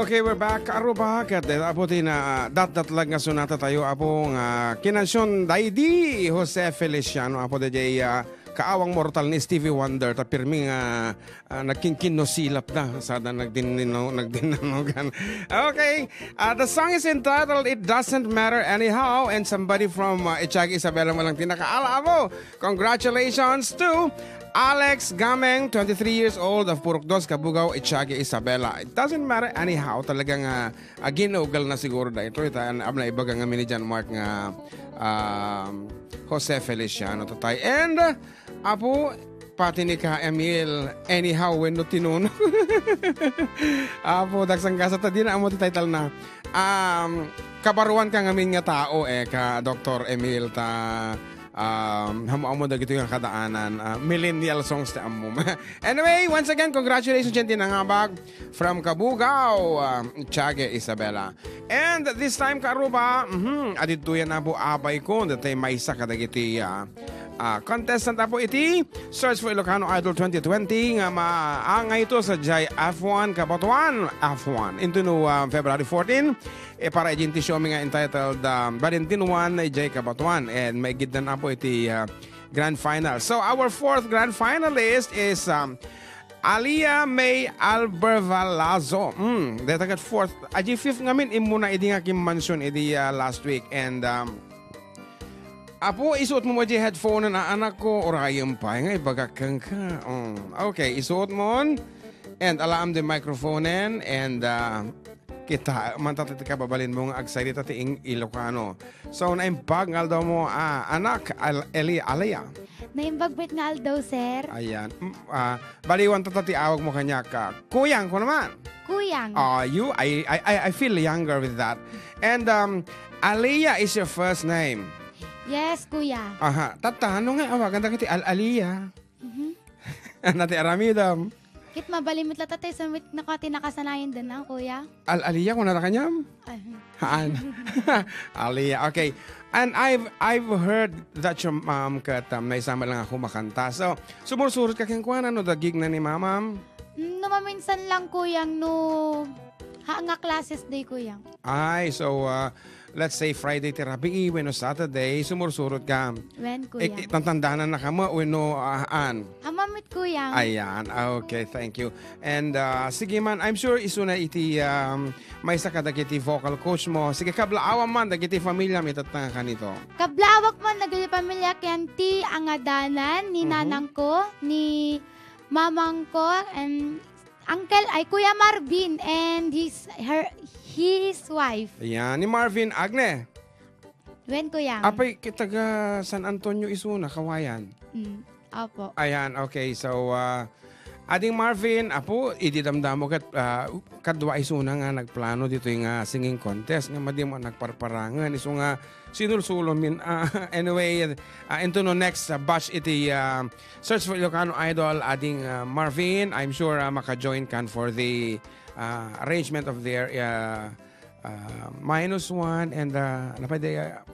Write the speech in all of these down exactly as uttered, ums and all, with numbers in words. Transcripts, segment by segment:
Okay, we're back. Aruba, ket, eh, apo ti na, datdatlag nga sonata tayo, apo, nga kinansion daydi Jose Feliciano, apo, daydiay, ah, kaawang mortal ni Stevie Wonder, ta pirmi nga, ah, nagkinkinno silap da, sada nagdinnino-, nagdinnanugan. Okay, uh, the song is entitled It Doesn't Matter Anyhow, and somebody from, uh, Echagi Isabela mo lang tinakaala, apo. Congratulations to Alex Gameng, twenty-three years old of Purok Dos, Cabugao, Echagi Isabela. It doesn't matter anyhow, talagang, ah, ah, ginugal na siguro da ito. Ita, an-, am na ibaga nga mini John Mark nga, um, Jose Feliciano tatay. And, uh, apo, pati ni ka Emil, anyhow, wenno tinunok. Apo, dagsang kasa ta, di na amo ti title na. Um, kabaruan ka ngamin nga tao, eh, ka Doktor Emil, ta, um, amo-amo dagito nga kadaanan, ah, millennial songs ti ammom. Anyway, once again, congratulations, Jen Tinangabag from Cabugao, ah, Tiague, Isabela. And this time, Karuba, mhm, adidtoyan na po abay ko, datay maysa kadagiti, ah, ah, contestant na po iti Search for Ilocano Idol twenty twenty nga maangay ito sa Jai F one Kabatuan, F one. Into no, ah, February fourteen, eh, para iti show mi nga entitled, ah, Valentine one, Jai Kabatuan. And maigiddan na po iti, ah, grand final. So, our fourth grand finalist is, um, Alia May Albervalazo. Mm, deta ket fourth. Aji fifth ngamin, immuna idi nga kimmansion idi, ah, last week. And, um, apo, isuot mo mo di headphone na anak ko, urayem pay nga ibagak kenka. Mm, okay, isuot mo. And alaam di microphone and, ah, kita, mantata ti kababalin mo nga agsalita ti ing-, Ilocano. So, naimbag nga aldaw mo, ah, anak, Al-, Eli, Alia. Naimbag met nga aldaw, sir. Ayan. Mm, ah, baliwan tata ti awag mo kaniak, ah, Kuyang ko naman. Kuyang. Ah, you, I, I, I, I feel younger with that. And, um, Alia is your first name. Yes, kuya. Aha. Tatta, ano nga awagan dagiti Al-, Alia? Mhm. Ano ti aramidam? Ket mabalin met latta ti sumit-, naka-, ti nakasanayan den, ah, kuya. Al-, Alia, kuna na kaniam? Ay. Haan. Alia, okay. And I've, I've heard that your mom ket, um, naisama lang ako makanta. So, sumursurot ka kenkuana no dagigna ni mamam? Mm, no maminsan lang, kuyang, no ha, nga classes day, kuyang. Ay, so, uh, let's say Friday ti rabii wenno Saturday, sumursurot ka. Wen, kuya. Eh, eh, tantandanan na kamo wenno, ah, haan? Ammom met, kuyang. Ayan, okay, thank you. And, uh, sige man, I'm sure isuna iti, um, maysa kadagiti vocal coach mo. Sige, kablaawam man dagiti familiam itatta nga kanito. Kablaawak man dagiti familia ken ti angadanan ni Mhm. nanangko, ni mamangko, and uncle, ay, Kuya Marvin and his, her, his wife. Ayan, ni Marvin Agne. Wen, kuya. Apay, ki-, taga San Antonio isuna, Kawayan. Mm, opo. Ayan, okay. So, ah, Ading Marvin, apo, idi damdamo ket, ah, kadua isuna nga nagplano ditoy nga singing contest nga madi mo nagparparangan. Isu nga sinulsulo min, ah, anyway, ah, into no next, ah, batch iti, ah, Search for Ilocano Idol, Ading, ah, Marvin. I'm sure, ah, maka-join kan for the, ah, arrangement of their, ah, ah, minus one and, ah, ano pa di, ah,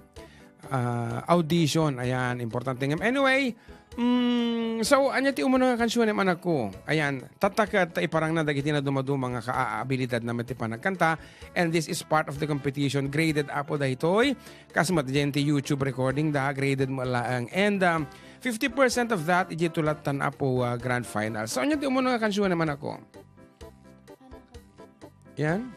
ah, audition. Ayan, importante nga. Anyway, mm, so, anya ti umuna nga kansion, em, anak ko? Ayan, tatta ket iparangna dagiti nadumaduma nga kaabilidad na ti panagkanta. And this is part of the competition. Graded apo daytoy. Kas met diay ti YouTube recording da, graded mo laeng. And, um, fifty percent of that, iti tulatan apo, ah, grand final. So, anya ti umuna nga kansion, em, anak ko? Yan?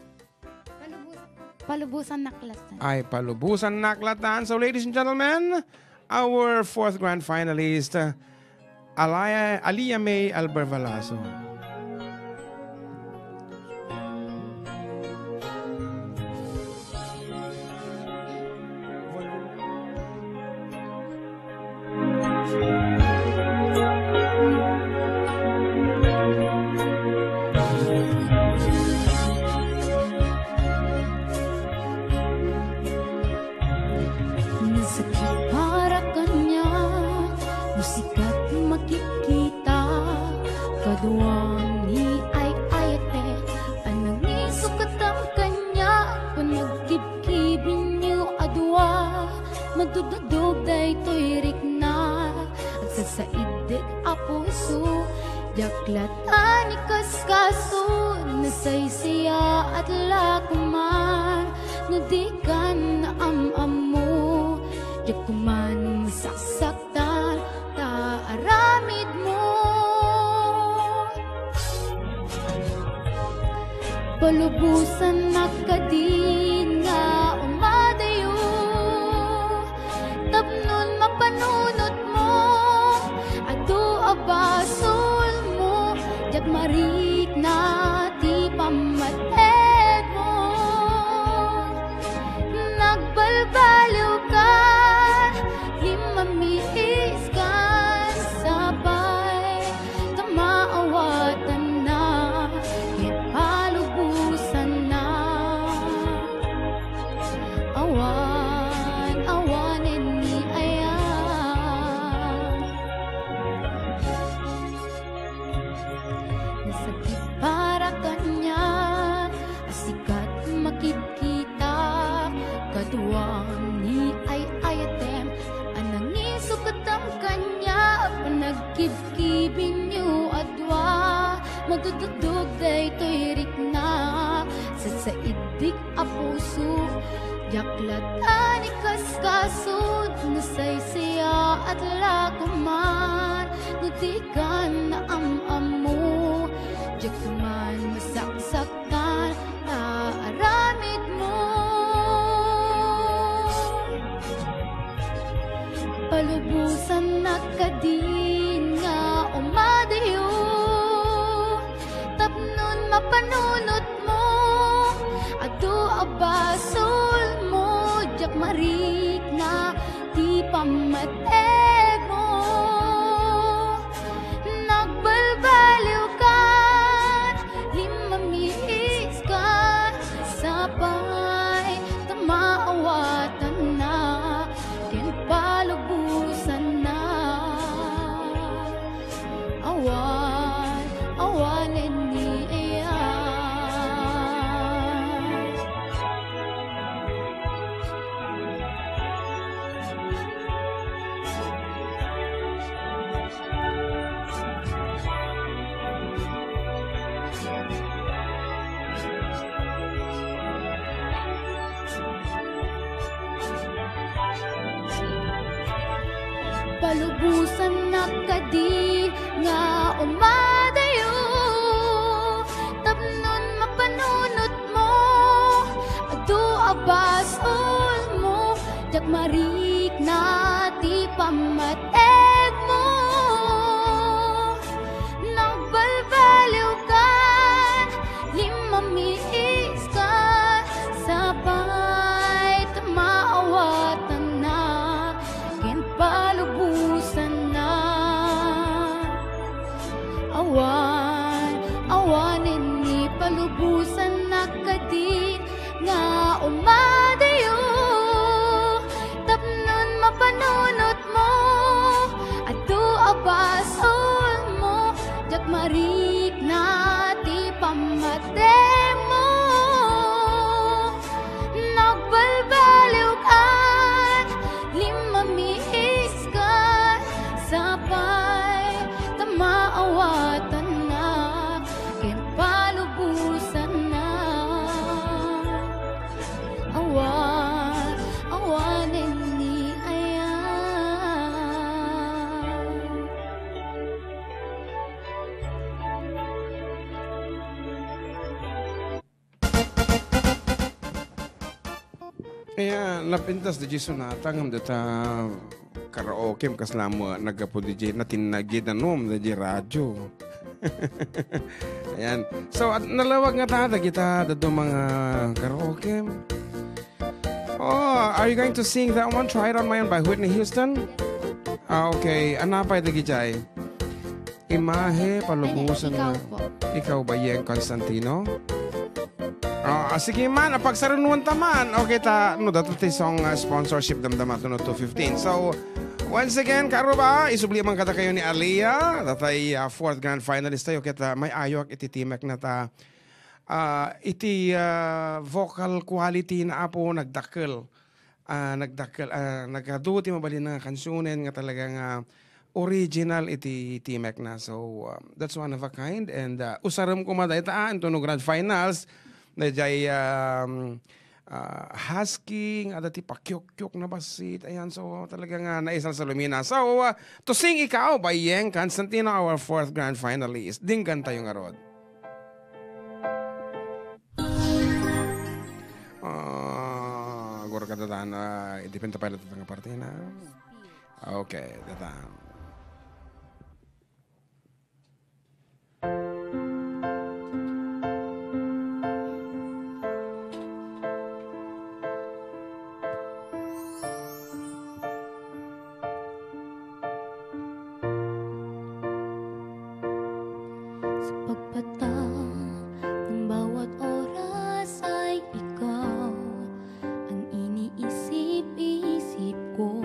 Palubus-, palubusan naklatan. Ay, palubusan naklatan. So, ladies and gentlemen, our fourth grand finalist, uh, Alaya, Alia May Albervalaso. Nasakit para kaniak no sika ti makikita. Kadua ni ay-ayatek a nangisukatan kaniak, panagkibkibinyo a dua. Madududog daytoy rikna, agsasaiddek a puso, Diak latta ni kaskaso, nasaysayaat la koman, no dikan naam-ammo, diak koman masaksaktan ta aramidmo. Palubosannak kadin nga umadayo, tapnon mapanunotmo, adu a basolmo, diak marikna ti pammategmo. Nagbalbaliw ka, limmamiis ka, sapay ta maawatanna ket palubosanna. Awan, awanen ni aya. Nasakit para kaniak a sikat makit- kita, kaduam ni ay-ayatem a nangisokatam kaniak, panagkibkibinyo a dua, madudugdog daytoy riknak, sasaidek a puso, diak latta ni kaskaso, nasaysayaat la koman, no dikan naam-ammo, diak koman masaksak- tan ta aramidmo. Palubosannak kadin nga umadayo, tapnon mapanunotmo, adu a basolmo, diak marikna ti pammategmo. Nagbalbaliw ka, limmamiis ka, sapay ta maawatanna ken palubosanna. Awan, awanen ni aya. Palubosannak kadi nga umadayo, tapnon mapanunotmo, adu a basolmo, diak marikna ti pammategmo. Nagbalbaliw ka, limmamiis ka, sapay ta maawatanna ken palubosanna. Awan, awanen ni palubosannak kadi nga umadayo, tapnon mapanunotmo, adu a basolmo, diak marikna ti pammategmo. Nagbalbaliw ka, limmamiis ka, sapay ta maawatanna ken palubosanna. Awan, awanen ni aya. Kaya napintas da Jason ata ngem data karaoke kas lamo naggapu di natin na gidanom da radyo. Ayan. So, at nalawag nga ta, dagita, dado mga karaoke. Oh, are you going to sing that one? Try It On My Own by Whitney Houston? Ah, okay. Anapay dagijay. Imahe, palubusan na. Ikaw po. Ikaw ba, Yeng Constantino? Ah, ah, sige man, ah, pagsarunuan ta man. Okay, ta, no, dati ti song, ah, sponsorship, damdama to, no, two fifteen. So, once again, karuba, isubli man kada kayo ni Aliyah, datay, ah, fourth grand finalist tayo, kaya ta, may ayok, iti timek na ta, ah, iti, ah, vocal quality na apo, nagdakkel. Ah, nagdakkel, ah, nagadu ti mabalin nga kansunen nga talaga nga, original iti timek na. So, um, that's one of a kind. And, uh, usarem koma dayta, ah, intono grand finals. Dayjay, um, ah, husky, nga adda ti pakiukkiuk na bassit. Ayan, so talaga nga naisalsalumina. So, uh, to sing ikaw by Yeng Constantino, our fourth grand finalist. Dinggan tayo ngarud. Ah, gura ka datan, ah, idipenta pay datan nga parte na. Okay, datan. Sa pagpata ng bawat oras ay ikaw ang iniisip-isip ko.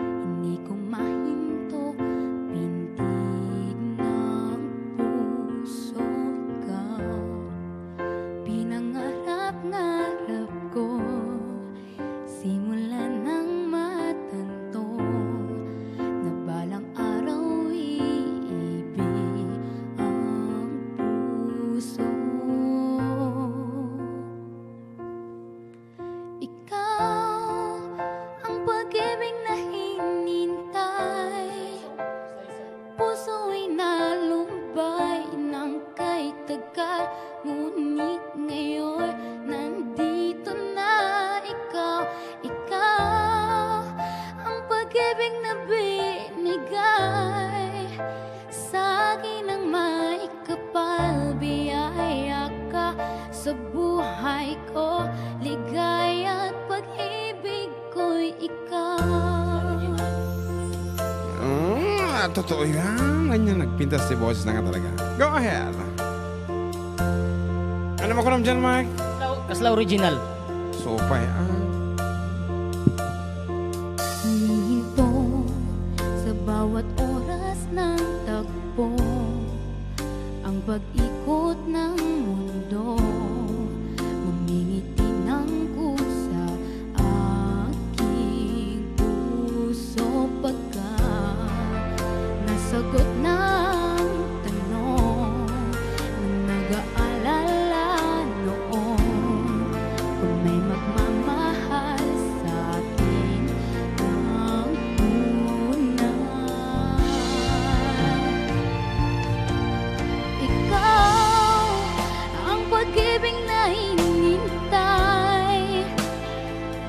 Hindi ko mahinto, pintig ng puso ikaw. Pinangarap-ngarap ko, simula nang matanto, na balang araw iibig ang puso. Ikaw ang pag-ibig na hinintay. Puso'y nalumbay ng kay tagal, ngunit ngayon nandito na ikaw. Ikaw ang pag-ibig na binigay sa akin ang may kapal, biyaya ka sa buhay ko, ligaya at pag-ibig ko'y ikaw. Mm, ah, totoo yan. Ganyan, nagpintas ti boses na nga talaga. Go ahead. Ano mo kunam dyan, Mike? Kasla, kasla original. Supay, ah. Humihinto sa bawat oras ng tagpo. Ang pag-ikot ng mundo, ngumingiti ng kusa aking puso pagka nasagot ng tanong ng nag-aalala noon kung may magmamahal sa akin ng tunay. Ikaw ang pag-ibig na hinintay.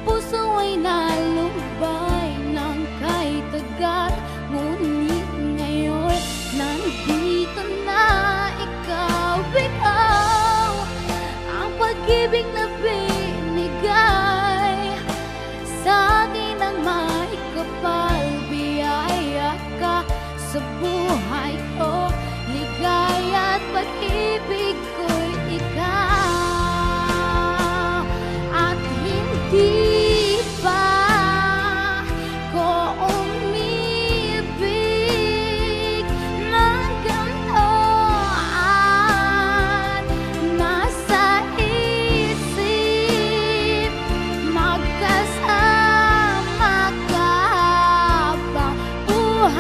Puso ay nalumbay ng kay tagal, ngunit ngayon nandito na ikaw. Ikaw ang pag-ibig na binigay sa akin ang may kapal, biyaya ka sa buhay ko, ligaya at pag-ibig ko'y ikaw. At hindi pa ko umibig ng ganito at nasa isip magkasama ka habang buhay.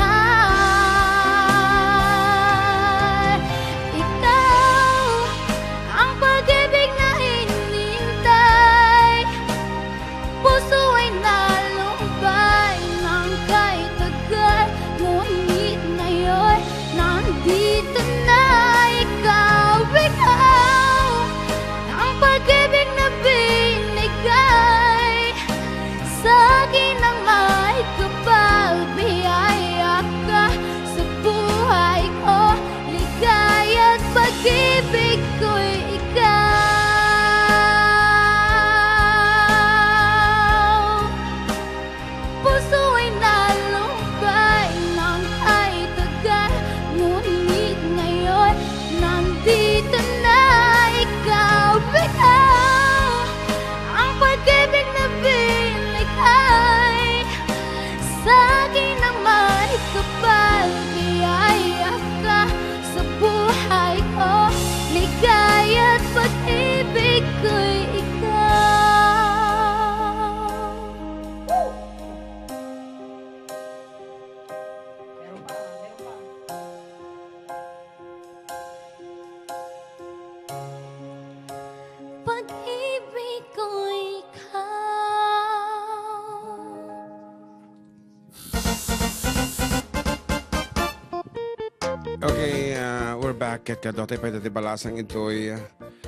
Okay, uh, we're back. Ket kaduatay pay dati balasang intoy, uh,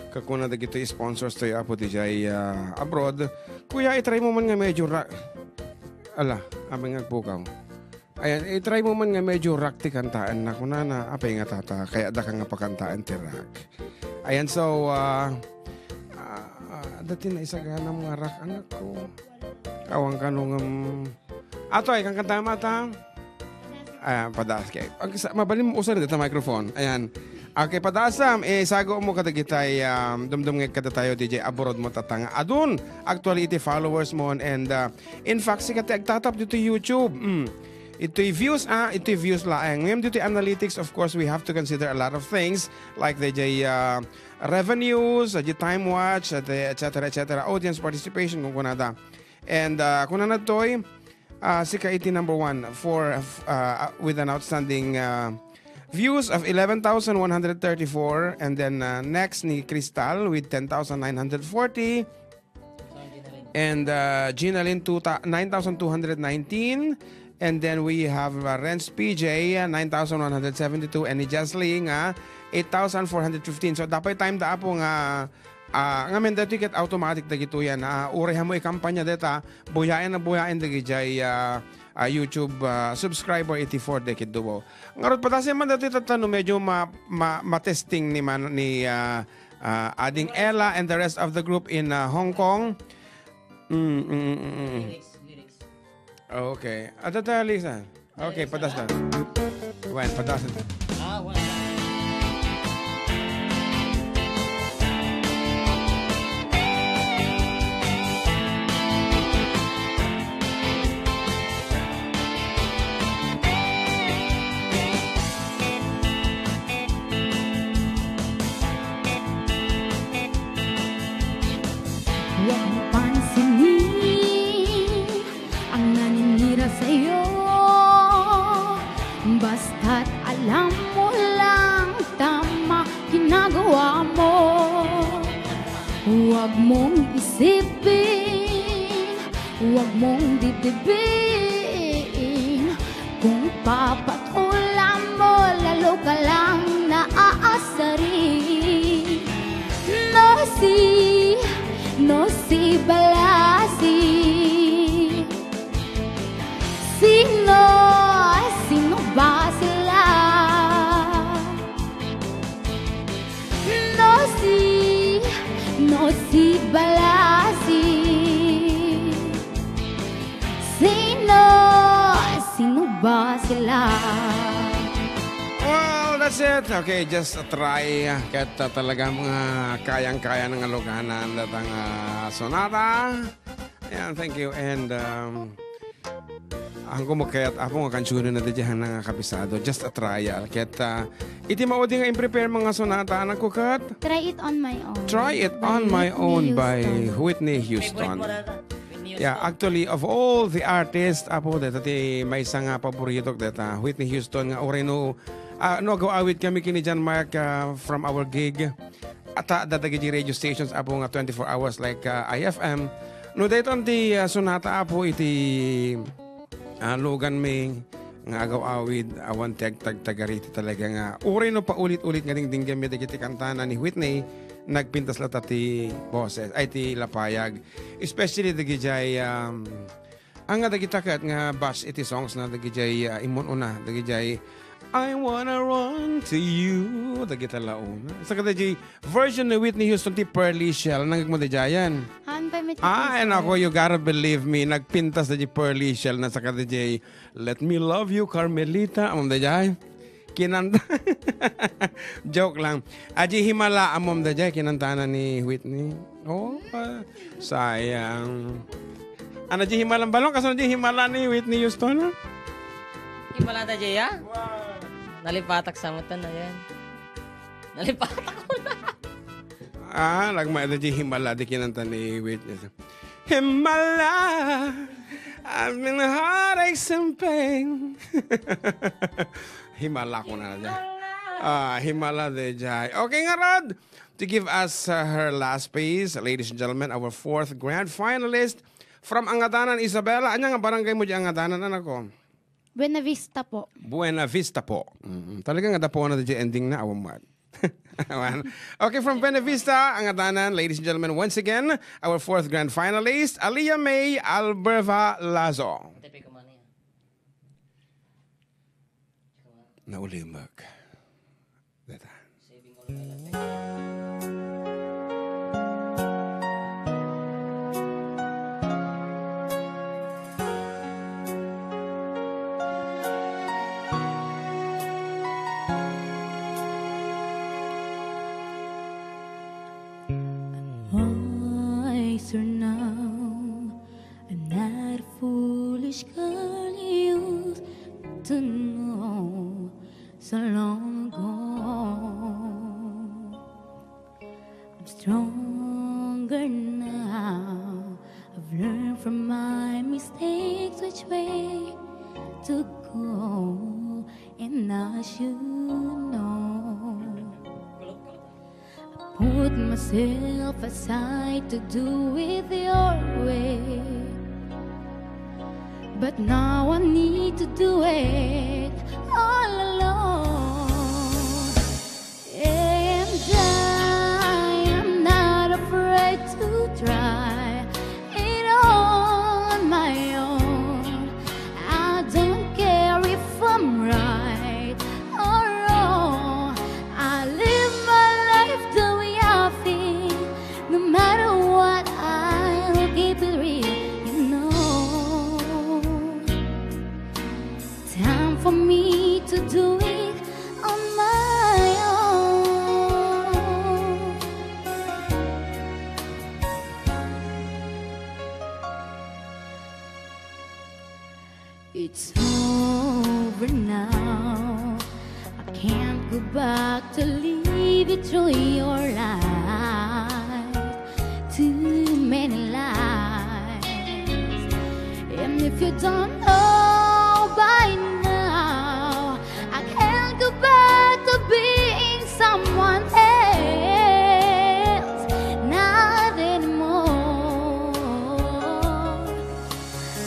kakuna dagitoy sponsors toy Apo D J, uh, abroad. Kuya, itry mo man nga medyo ra-, ala, amay nga agpukaw. Ayan, itry mo man nga medyo rock ti kantaen na kunana, apay nga tata, kaya da ka nga pakantaen ti rock. Ayan, so, uh, uh, uh, dati na isagana mga rock, anak ko. Awan ka nung, um, ato ay, kang kanta mata? Ah, padas kay. Ang sa-, mabalin mo usan dito microphone. Ayan. Okay, padasam, eh, sago mo kadagitay, um, dumdum nga kadatayo, D J, abroad mo tatanga. Adun, actually, iti followers mo, and, uh, in fact, sikat ti agtatap dito YouTube. Mm. Ito'y views, ah, ito'y views laeng. Ngayon, dito analytics, of course, we have to consider a lot of things, like the, J, uh, revenues, uh, the time watch, uh, the et cetera, et cetera, audience participation, kung kunada. And, uh, kunana to'y, uh, sika iti number one for, uh, with an outstanding, uh, views of eleven thousand one hundred thirty-four. And then, uh, next ni Crystal with ten thousand nine hundred forty. And, uh, Gina Lynn, two ta-, nine thousand two hundred nineteen. And then we have, uh, Renz P J, uh, nine thousand one hundred seventy-two. And ni Jasly nga eight thousand four hundred fifteen. So, dapat time da, Apo, nga Ah, ngamin daytoy ket automatic dagitoy yan. Ah, uray mo ikampanya deta, buyaen a buyaen dagijay, ah, ah, YouTube, ah, subscriber iti four Decade Duo. Ngarud, padasen man daytoy tatta no medyo ma-, ma-, ma-testing ni man-, ni, ah, ah, Ading Ella and the rest of the group in, ah, Hong Kong. Mm, mm, mm, mm, mm. Okay. Adda ta, Lisa. Okay, padas na. Wen, padas na. Ah, wala. Huwag mo pansinin ang naninira sa'yo. Basta't alam mo lang tama ginagawa mo. Huwag mong isipin, huwag mong dibdibin. Kung papatulan mo, lalo ka lang naaasarin. No si, no si Balasi. Sino, sino ba sila? No si, no si Balasi. Sino, sino ba sila? Well, that's it. Okay, just a try. Ket, uh, talaga mga kayang-kaya nga luganan datang, uh, sonata. Ayan, thank you. And, um, ang kumakayat, Apo, nga kansunan na di nga kabisado. Just a trial. Ket, uh, iti maudi nga in-prepare mga sonata, anak ko, ket? Try it on my own. Try it on my own by Whitney Houston. Favorite mo na ata. Whitney Houston. Yeah, actually, of all the artists, Apo, deta ti maysa nga paboritok deta, Whitney Houston nga uray no, ah, no, agaw-awid kami kini John Mark, ah, from our gig. Ata, adda dagiti radio stations, Apo, nga twenty-four hours like, ah, I F M. No, dayton ti, ah, sonata, Apo, iti, ah, lugan mi nga agaw-awid, awan ti agtagtagari ti talaga nga uray no paulit-ulit nga dingdinggenmi dagiti kantana ni Whitney, nagpintas latta ti boses, ay, ti lapayag. Especially dagijay, um, anga dagita ket nga batch iti songs na dagijay, uh, immun-una, dagijay, "I wanna run to you," dagita la una. Saka dagijay version ni Whitney Houston ti Pearly Shell, nangeg mo dijayan? Haan pay met. Ah, and ako, you gotta believe me, nagpintas dagijay Pearly Shell na saka dagijay, "Let me love you, Carmelita." Amom dayjay? Kinanta. Joke lang. Adjay Himala, amom dayjay? Kinantana ni Whitney. Oh, ah, sayang. Ano, adjay Himala? Balong, kasano adjay Himala ni Whitney Houston, ah? Himala dayjay, ah? Wow. Nalipatak sa mata na yan. Nalipatak ko na. Ah, nagmaeda adjay Himala, di kinanta ni Whitney. Himala, I've been heartache and pain. Himala ko na dyan. Ah, Himala dayjay. Okay ngarud, to give us, uh, her last piece, ladies and gentlemen, our fourth grand finalist from Angadanan, Isabela. Anya nga barangay mo di Angadanan, anak ko? Buena Vista po. Buena Vista po. Mm, talaga nga dapo na di ending na, awan man. Awan. Okay, from Buena Vista, ang atanan, ladies and gentlemen, once again, our fourth grand finalist, Aliyah Mae Alberva Lazo. Naulimek. Deta. I'm wiser now. I'm not a foolish girl you used to know so long ago. I'm stronger now. I've learned from my mistakes which way to go, and I should know. I put myself aside to do it your way. But now I need to do it all alone. And I am not afraid to try it on my own. I don't care if I'm right or wrong. I live my life the way I feel, no matter what I'll keep it real, you know. Time for me to do it on my own. It's over now. I can't go back to live it through your life. Too many lies. And if you don't know by now, I can't go back to being someone else. Not anymore.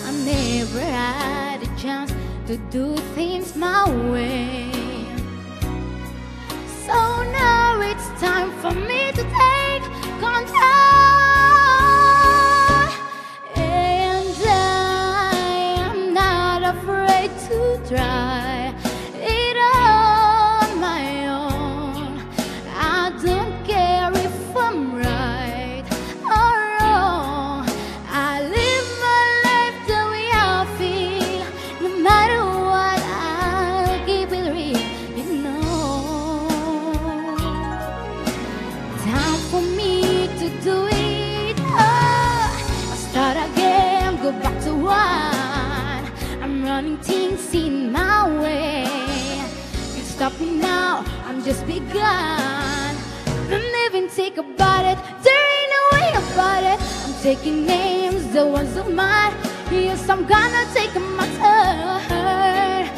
I never had a chance to do things my way. So now it's time for me to take control. And I am not afraid to try it on my own. I don't care if I'm right or wrong. I live my life the way I feel, no matter what, I'll keep it real, you know. Time for me to do it all. I'll start again, go back to one. I'm running things in my way. Can't stop me now, I'm just begun. Don't even think about it, there ain't no way about it. I'm taking names, the ones of mine. Yes, I'm gonna take my turn.